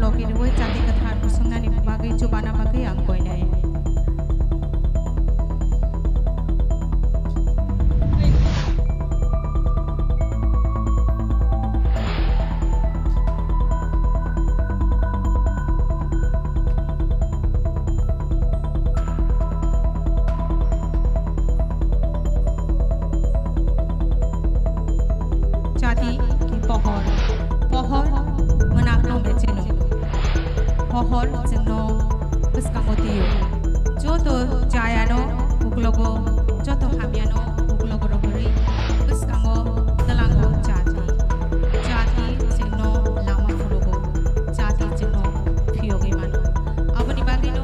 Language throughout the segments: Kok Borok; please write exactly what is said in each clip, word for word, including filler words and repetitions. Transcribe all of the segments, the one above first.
logi rwui chati kwthar mwswngnani bagwi chubana bagwi ang koinai. Chati pohor, pohor mwnakno mecheno. Pohor chwngno bwskango twiyo. Joto chayano uklogo, joto hamyano uklogo rohorwi bwskango twlango chati. Chati chwngno lama phunukgo, chati chwngno phiyogwi mano. Aboni bagwino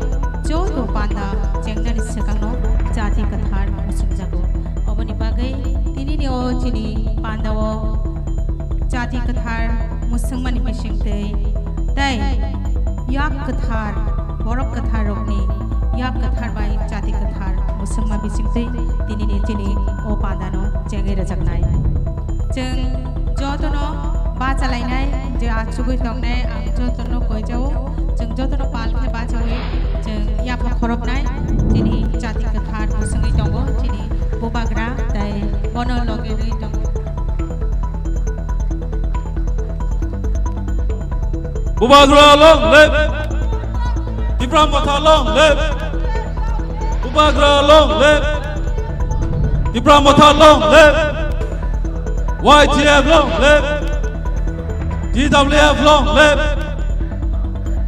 joto panda chengnani swkangno chati kwthar mwswngjago. Oboni bagwi tinini o chini pandao chati kwthar mwswngmani bisingtwi tei yak kwthar, borok kwthar rokni yak kwthar bai chati kwthar mwswngma bisingtwi tinini chini o pandano chengwi rwjaknai. Chwng jotono bachalainai je achugwi tongnai, ang jotono koijao, chwng jotono pal khe bachaui chwng yapha khoroknai chini chati kwthar mwswngwi tongo chini bubagra tei bono logi rwi tongo. Bubagra long live! Tipra Motha long live! Bubagra long live! Tipra Motha long live! Y T F long live! T W F long live!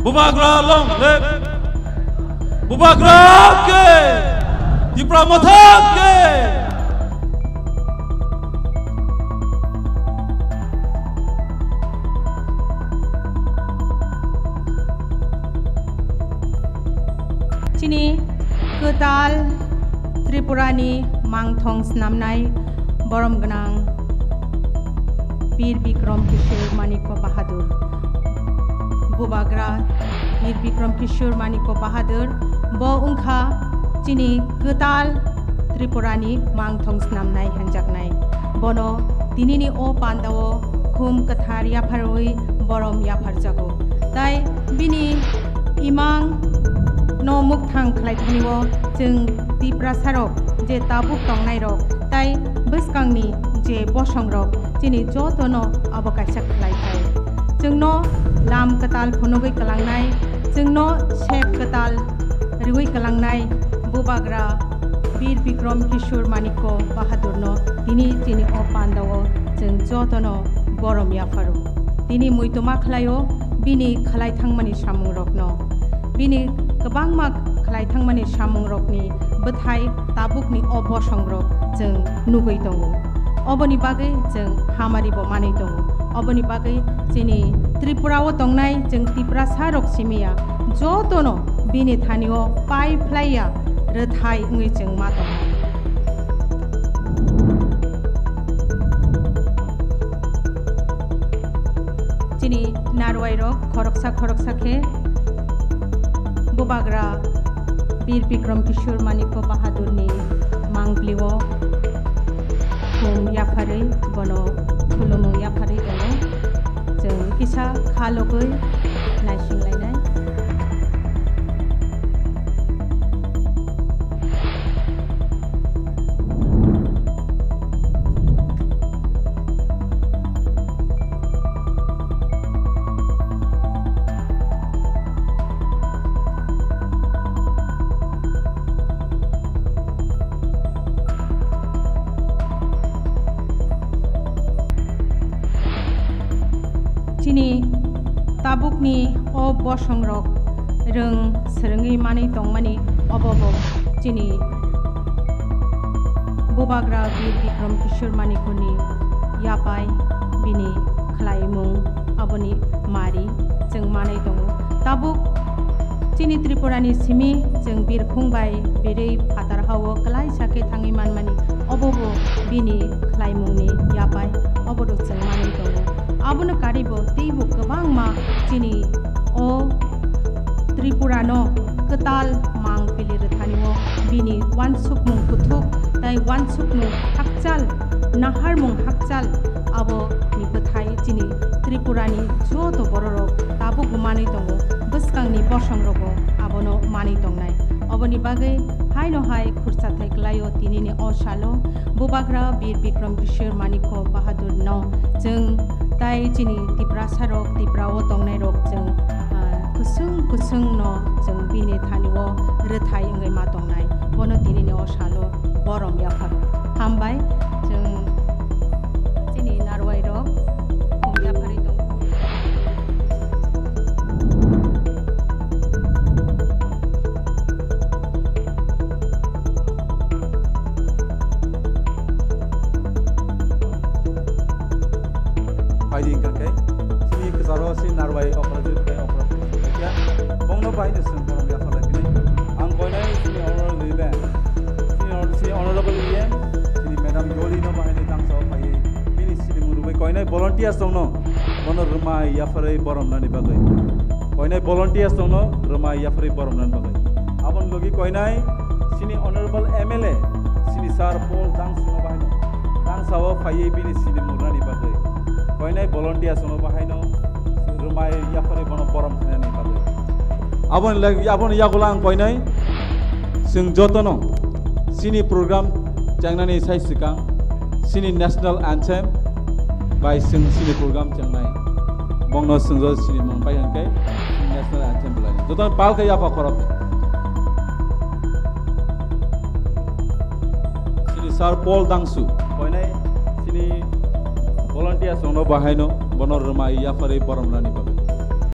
Bubagra long live! Bubagra ke! Tipra Motha ke! Chini kwtal Tripurani mangthong snamnai borom gwnang Bir Bikram Kishore Manikya Bahadur. Bubagra Bir Bikram Kishore Manikya Bahadur bo wngkha chini kwtal Tripurani mangthong snamnai hwnjaknai. Bono tinini o pandao khum kwthar yapharwi borom yapharjago. Tai bini imang no mukthang khlaithani o chwng Tiprasarok je tabuk tongnairok tai bwskangni je bosongrok chini jotono abo kaisa khlai thai. Chwngno lam kwtal phunugwi kwlangnai, chwngno sep kwtal riwi kwlangnai Bubagra Bir Bikram Kishore Manikya Bahadurno tini chini o pandao chwng jotono borom yapharo. Tini muitoma khlaio bini khlai thangmani samungrokno. Bini kwbangma khlai thangmani samungrokni bwthai tabukni o bosongrok chwng nugwi tongo. Oboni bagwi chwng hamari bo manwi tongo. Oboni bagwi chini Tripura o tongnai chwng Tiprasa rok simiya jotono bini thani o pai phlaiya rwthai wngwi chwng ma tongnai. Chini narwai rok khoroksa khoroksa khe Bubagra Bir Bikram Kishore Manikya Bahadurni mangpli o khum yapharwi bono khulumung yapharwi tongo. Chwng kisa kha logwi naisinglainai. Chini tabukni o bosongrok rwng swrwngwi manwi tongmani obo bo chini Bubagra Bir Bikram Kishore Manikyani yapai bini khlaimung aboni mari chwng manwi tongo. Tabuk chini Tripurani simi chwng birkhung bai birwi phatar hao kwlaisa khe thangwi manmani obo bo bini khlaimungni yapai obo rok chwng manwi tongo. Abono karwi bo teibo kwbangma chini o Tripura no kwtal mang pili rwthani o bini uansukmung kuthuk tai uansukmung hakchal, naharmung hakchal abo ni Hai chini Tripurani joto bororok tabukbo manwi tongo, bwskangni bosongrogo abono manwi tongnai. Oboni bagwi haino hai khurchathai kwlaio tinini o salo Bubagra Bir Bikram Bishir Manikya Bahadurno chwng tai chini Tiprasarok, Tiprao tongnairok chwng, ah, kwswng kwswngno chwng bini thanio rwthai wngwi ma tongnai. Bono tinini o salo borom yapharo. Hambai, chwng chini narwairok khum yapharwi tongkho. Phaidi hwnkha khe, chini kwcharo si narwai opor jil khe opor khe kya, bongno bahai no chwng borom yapharlai bini. Ang koinai chini honorable event, chini hon-, chini honorable E M, chini madam Dolly no bahai ni tangsa o phaiwi bini chini murubui koinai volunteers tongno, bono rwmai yapharwi borom nani bagwi. Koinai volunteers tongno rwmai yapharwi borom nani bagwi. Aboni logi koinai chini honorable M L A, chini sir Paul Dangsu no bahai no tangsa o phaiwi bini chini murnani bagwi. Koinai volunteers tongno bahai no rwmai yapharwi bono borom khainani bagwi. Aboni lag-, aboni yagulo ang koinai chwng jotono chini program chengnani sai swkang chini national anthem bai chwng chini program chengnai. Bongno chwng joto chini mung pai hwnkhe chini national anthem belai. Jotono pal khe yapha khorok. Chini sir Paul Dangsu, koinai chini volunteers tongno bahaino bono rwmai yapharwi borom nani bagwi.